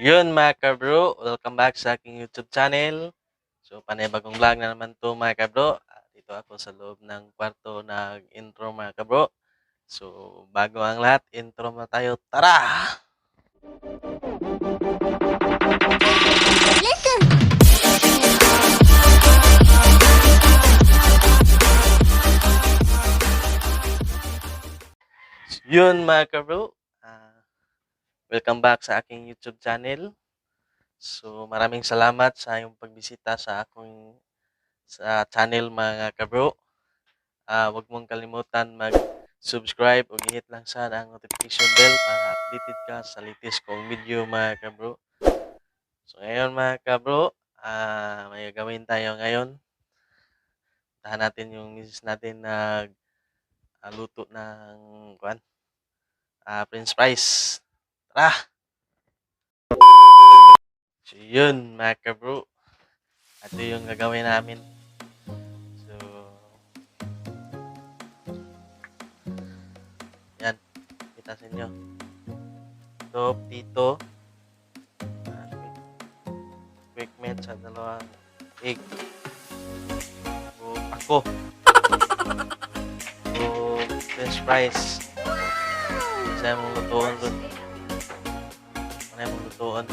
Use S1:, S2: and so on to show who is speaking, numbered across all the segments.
S1: Yun, mga kabro, welcome back sa aking YouTube channel. So panibagong vlog na naman to, mga kabro. Dito ako sa loob ng kwarto nag-intro, mga kabro. So bago ang lahat, intro na tayo. Tara! Listen! Yun, mga kabro, welcome back sa aking YouTube channel. So maraming salamat sa iyong pagbisita sa akong sa channel, mga kabro. Huwag mong kalimutan mag-subscribe o i-hit lang sana ang notification bell para updated ka sa latest kong video, mga kabro. So ngayon, mga kabro, may gagawin tayo ngayon. Puntahan natin yung misis natin nag luto ng kuan, french fries. Tara! So yun, mga kabro, ito yung gagawin namin. So, yan. Kita sa inyo. Ito, dito. Quick melt sa dalawang egg. O, ako. O, french fries. Kasi mong lutuon dun. Ano mong lutuon?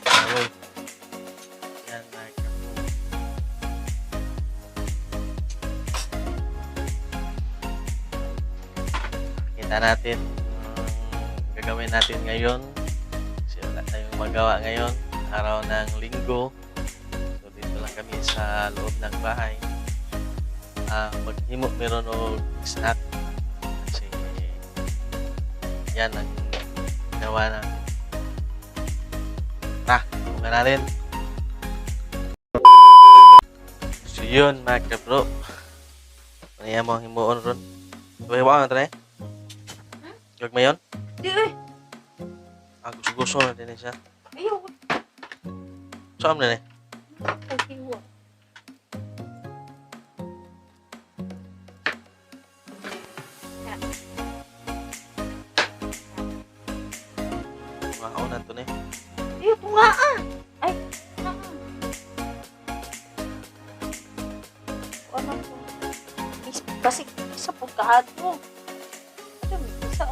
S1: Agoy. Yan, mga kabro. Kita natin yung gagawin natin ngayon. Kasi wala tayong magawa ngayon. Araw ng Linggo. So dito lang kami sa loob ng bahay. Maghimo meron og snack. Kasi yan ang ginawa namin. Tara, tunggan natin. So yun, mga kabro. Ano yan mo ang himuon ron? Iba na try? Gag mayon?
S2: Di eh.
S1: Gusto-gusto na din siya.
S2: Ayaw.
S1: Saan na eh?
S2: Paghiwa.
S1: Mga na to ni.
S2: Ayaw, tunga ah. Ay, tunga ah. Ano po? Kasi isa po kaadto. Ano, isa.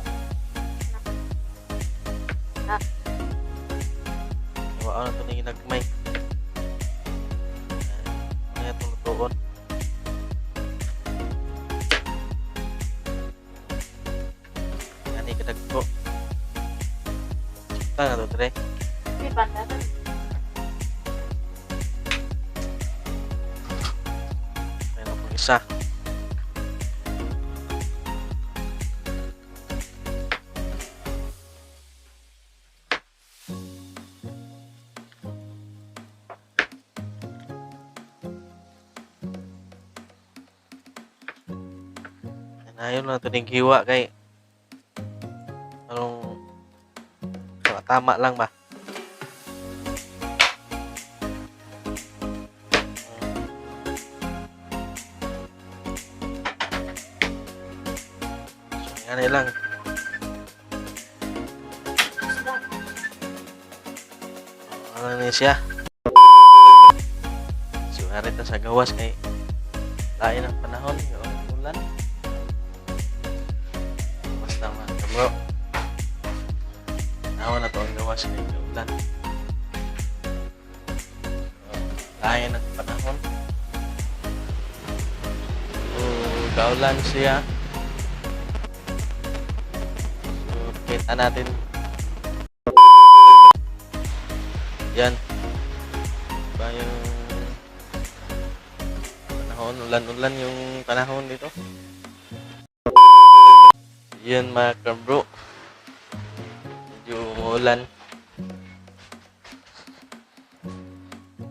S2: Na.
S1: Mga na to ni ginagmay. Ano yan itong lutuon? Ani kadagko. Sukta na to, tre.
S2: May bandaran.
S1: Meron pong isa. Ayun lang ito ng hiwa kay anong tama lang ba? So, yan lang. Ano na siya? So, narito sa gawas kay lain ang panahon, yung ulan. Basta, mga kabro. Nawa na to ang gawas kay ulan. So, lain ang panahon. So, gaulan siya. So, kita natin. Yan. Ba yung panahon, ulan-ulan yung panahon dito. Yun, mga kabro. Medyo umuulan.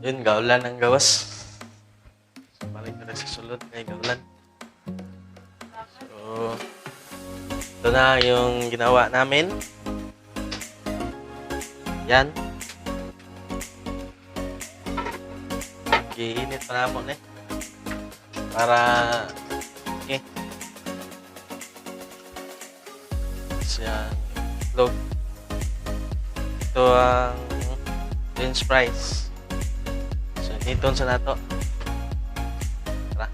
S1: Yun, gaulan ang gawas. So, balik na sa sulod kay gaulan. So, ito na yung ginawa namin. Yan. Giinit pa namo ni. Para okay. Siya Itlog. Ito ang french fries. So, dito sa nato. Tara.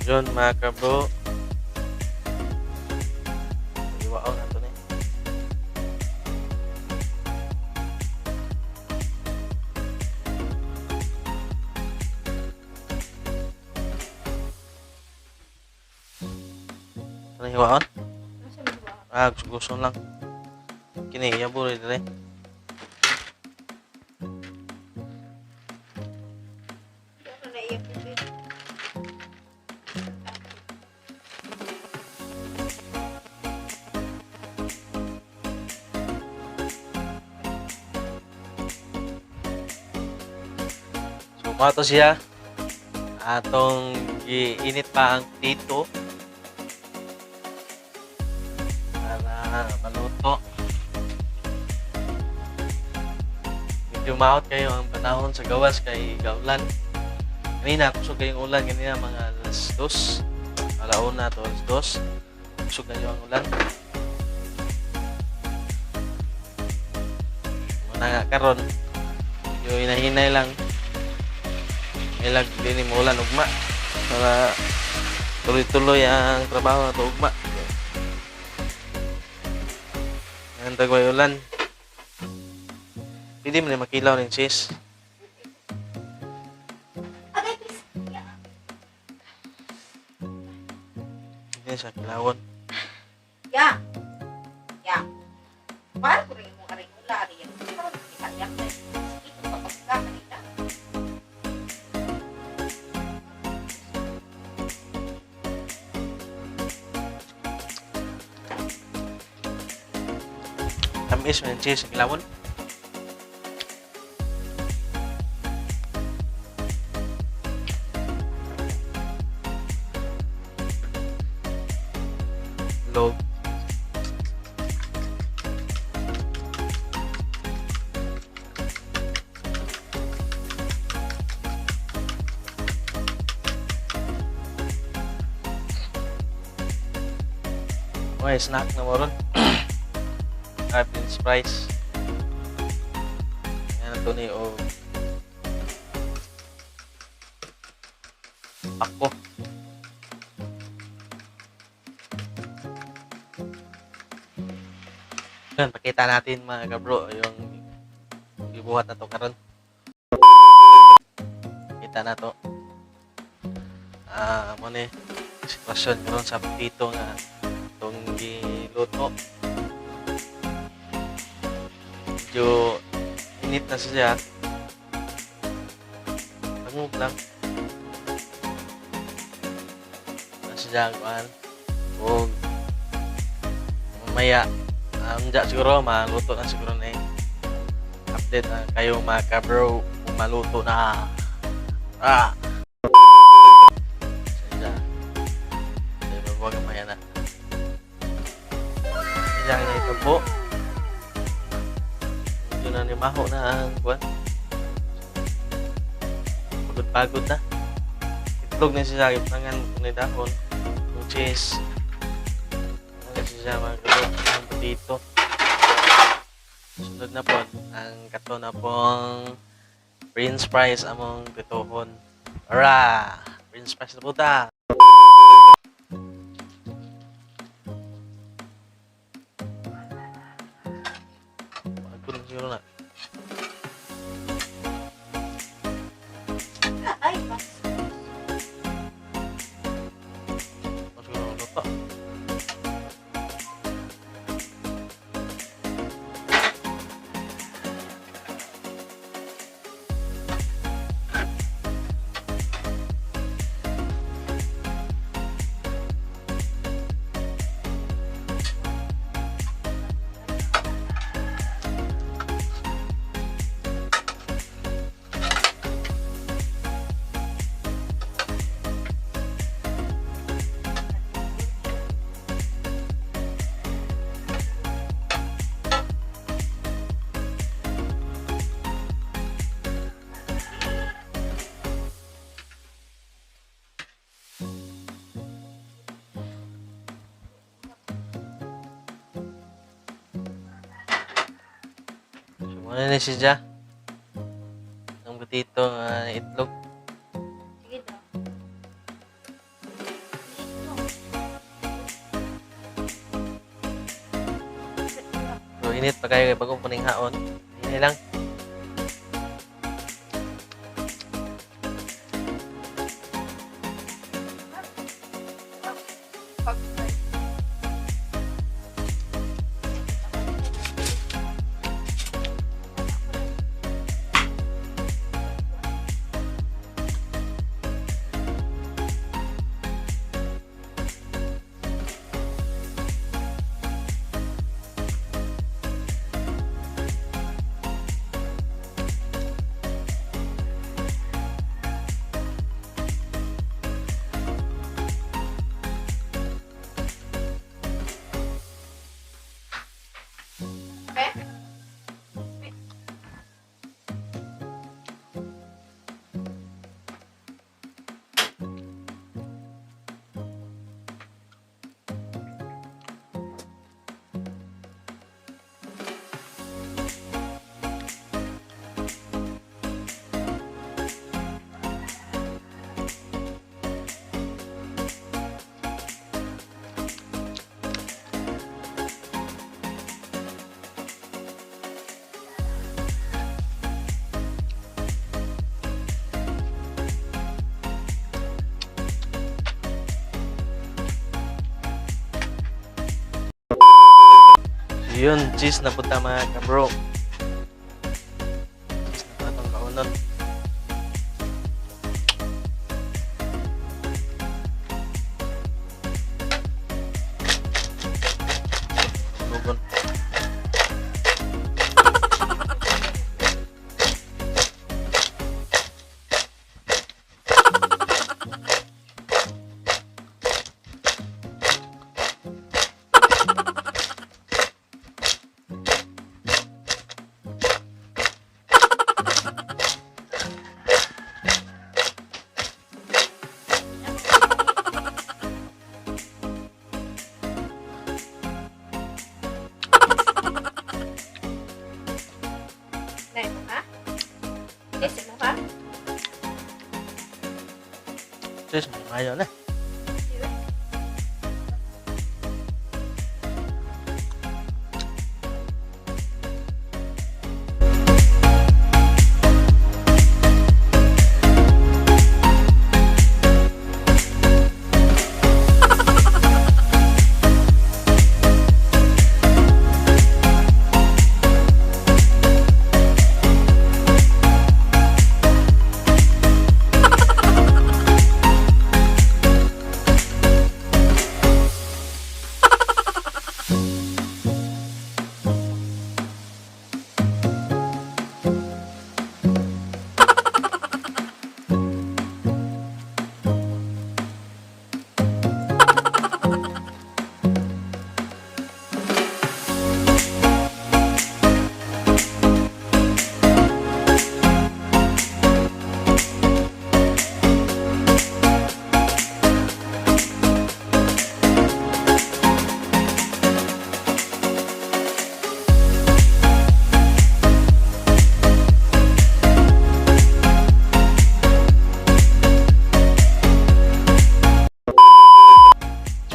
S1: Yun mga kabro. Iwaon na to ni. Ano hiwaon?
S2: Nasa luwa.
S1: Ah, gusto lang. Kini, yabo rin dire.
S2: Hindi ako naiyak dito.
S1: So, mao to siya. Atong giinit pa ang tito para maluto. Medyo maot kayo ang panahon sa gawas kay gaulan. Kanina, kusog kayong ulan. Kanina, mga alas 2. Alauna to alas 2. Kusog kayo ang ulan. Muna nga karon, medyo hinahinay lang. Ilag din mo ulan ugma para tuloy-tuloy ang trabaho na ugma. Ang tagway ulan. Pwede mo na makilaw rin sis.
S2: Agay, please. Yeah.
S1: Hindi siya kilawon.
S2: Yeah. Yeah. Para ko rin yung aring ula, aring yan. Parang kita yan. Ito pa pagka kanina.
S1: Tamis mo sis sa kilawon. Log. Okay, snack na mo ron. Ah, french fries. Ayan ito ni o ako. Yan, pakita natin mga kabro yung gibuhat na to karon. Kita na to. Ah, mo ni sitwasyon karon sa pito nga itong giluto. Medyo init na siya. Tangog lang. Na siya kuan. Og mamaya unja siguro maluto na siguro na eh. Update na kayo mga kabro kung maluto na. Ah. Siya. Diba wag maya na. Siya na ito po. Medyo na nimaho na ang kuan. Pagod-pagod na. Itlog na siya tangan ni dahon. Yung cheese. Ano siya mga kabro ang potato. Sunod na po ang kato na pong French fries among bituhon. Ara! French fries na po ta! Pagod na siguro na.
S2: Ay, bas.
S1: O siguro luto. Muna ni siya. Ang butito nga itlog.
S2: Sige daw.
S1: So init pa kayo kay bagong puning haon. Hinay lang.
S2: Okay?
S1: So yun, cheese na punta mga kabro. Cheese na po itong kaunon. Lugon.
S2: Na imo ha? Yes, imo ha?
S1: Cheese, may mayo na.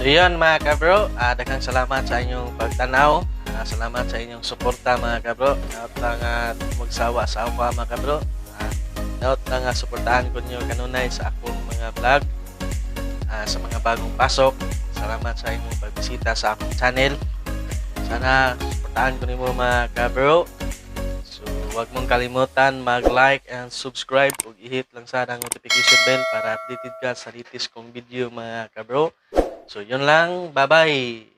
S1: So yun mga kabro, daghang salamat sa inyong pagtanaw. Salamat sa inyong suporta mga kabro. Naot lang magsawa sa ako mga kabro. Naot lang suportahan ko niyo kanunay sa akong mga vlog. Sa mga bagong pasok, salamat sa inyong pagbisita sa akong channel. Sana suportahan ko nimo mga kabro. So wag mong kalimutan mag-like and subscribe ug i-hit lang sana ang notification bell para updated ka sa latest kong video mga kabro. So, yun lang. Bye-bye.